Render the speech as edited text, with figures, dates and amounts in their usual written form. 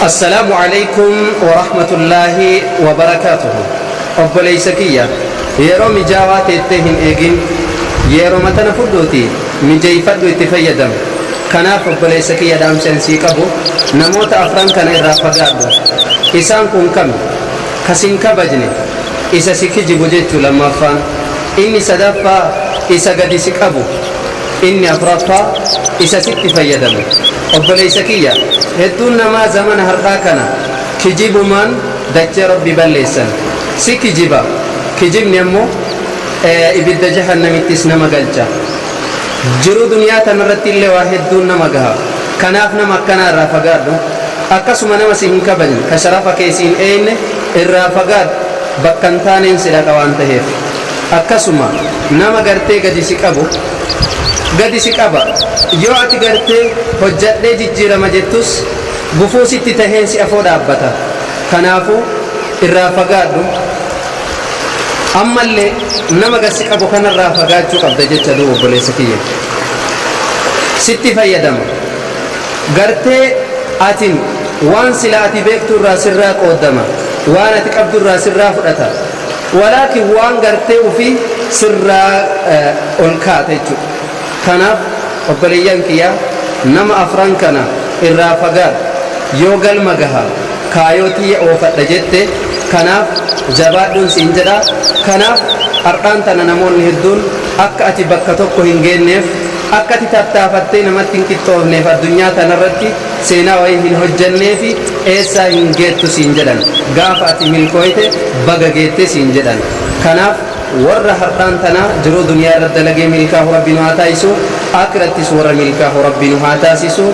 Assalaamu Aleeykum Warahmatullaahi Wabarakaatuhu Obboleeysa kiyya yeroo mijaawaa teettee hin eegin yeeroma tana fudhuuti mijeeyfadhu itti fayyadam kanaaf obboleeysa kiyya dhaamsi an sii qabu namoota afran kana irraa fagaadhu isaan kun kami ka sin kabajne isa si kijibu jechu lammaffaan inni sadaffaa isa gadi si qabu Inni afraffaa isa sitti fayyadamu. Obboleeysa kiyya, hedduun namaa zamana har'aa kana kijibumaan dachee Rabbii balleessan. Si kijiba, kijibni ammoo ibidda jahannamittis nama galcha. Jiruu duniyaa tanarrattillee waa hedduun nama gaha. Kanaaf nama akkanaa irraa fagaadhu. Akkasuma nama si hin kabajne, ka sharafa kee si hin eeyne irraa fagaadhu, bakka hin taaneen si dhaqa waan taheef. Akkasuma nama gartee gadi si qabu gadi si qaba yoo ati gartee hojjadhee jijjiirama jettus gufuu sitti tahee si afoo dhaabbata kanaafuu irraa fagaadhu ammallee nama gad si qabu kanarraa fagaachuu qabda jecha duuba obboleessa kiyya sitti fayyadama gartee atin waan sila ati beektu irraa sirraa qooddama waan ati qabdu irraa sirraa fudhata Walaakin waan gartee ufii sirraa ol kaata jechuudha. Kanaaf obboleeyyan kiyya nama afran kana irraa fagaadhu yoo galma gaha kaayoo tiyya oofadha jette kanaaf jabaadhuun siin jedha. Kanaaf hardhaan tana namoonni hedduun akka ati bakka tokko hin geenneef akka ati tattaafattee namatti hin qixxoofneef addunyaa tanarratti seenaa wayii hin hojjanneefi eessaa hin geettu siin jedhan. Gaafa ati milkooyte baga geette siin jedhan. Kanaaf warra hardhaan tana jiruu duniyaa irratti dalagee milkaahu Rabbi nu haa taasisu, aakirattis warra milkaahu Rabbi nu haa taasisu.